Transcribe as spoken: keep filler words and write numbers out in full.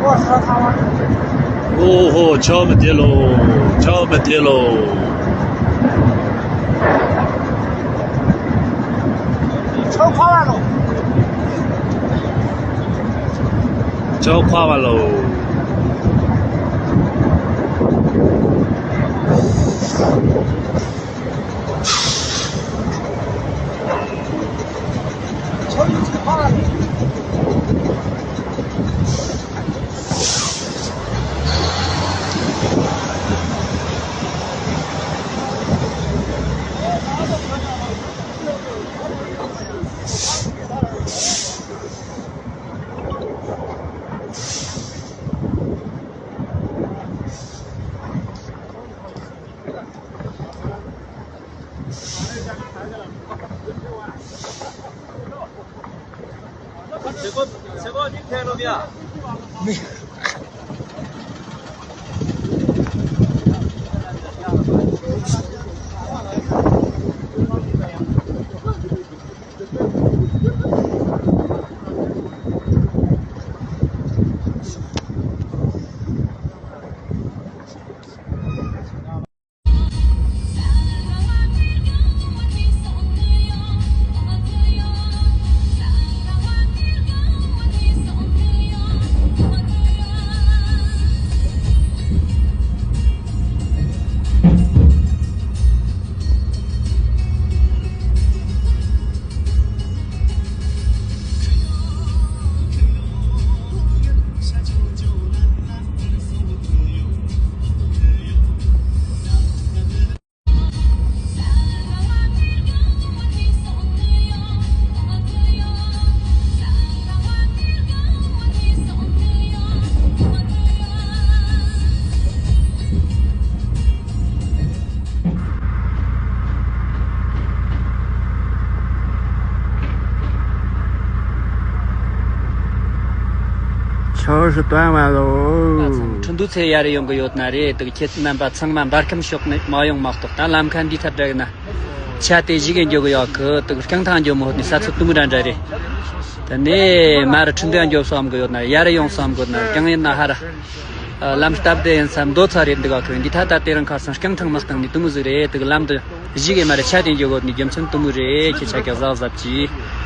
ཨོ་ཧོ། ཆོ་མི་དེ་ལོ། ཆོ་མི་དེ་ལོ། ཆོ་ཁ་བ་ལོ། ཆོ་ཁ་བ་ལོ། ཆོ་ཧྲི་ཏོན་མ་ལོ། ང་ཚང་ཁྲིན་ཏུའུ་ཚེ་ཡར་ཡོང་གི་ཡོད་ན་རེད། དུ་ཁྱེད་རྣམ་པ་ཚང་མ་འབར་ཁམས་ཕྱོགས་ནས་མ་ཡོང་མ་གཏོགས། ད་ལམ་ཁ་འདི་ཐད་འདྲ་གི་ན། ཆ་དེ་གཞི་གི་འགྱོ་གི་ཡོད་གི། དུ་རྐང་ཐང་འགྱོ་མོ་ནི་ས་ཚོད་དུ་མི་འདྲ་འདྲ་རེད། དེ་ནས་མར་ཁྲིན་ཏུའུ་འགྱོ་བསམ་གི་ཡོད་ན། ཡར་ཡོང་བསམ་གི་ཡོད་ན། རྐང་ཡིན་ན་ཧ་ར། ལམ་སྟབས་བདེ་ཡིན་བསམ་འདོད་ཚ་རེད་འདུག་ག་ཁོས་འདི་ཐ་ད་དེ་རིང་ཁ་སང་རྐང་ཐང་མ་བཏང་ནི་དུ་མི་ཟིག་རེད། དུ་ལམ་དུ་གཞི་གི་མར་ཆ་དེ་འགྱོ་གོ་ནི་རྒྱུ་མཚན་དུ་མི་རེད། ཁྱེད་ཆ་ག་གཟབ་གཟབ་གྱིས།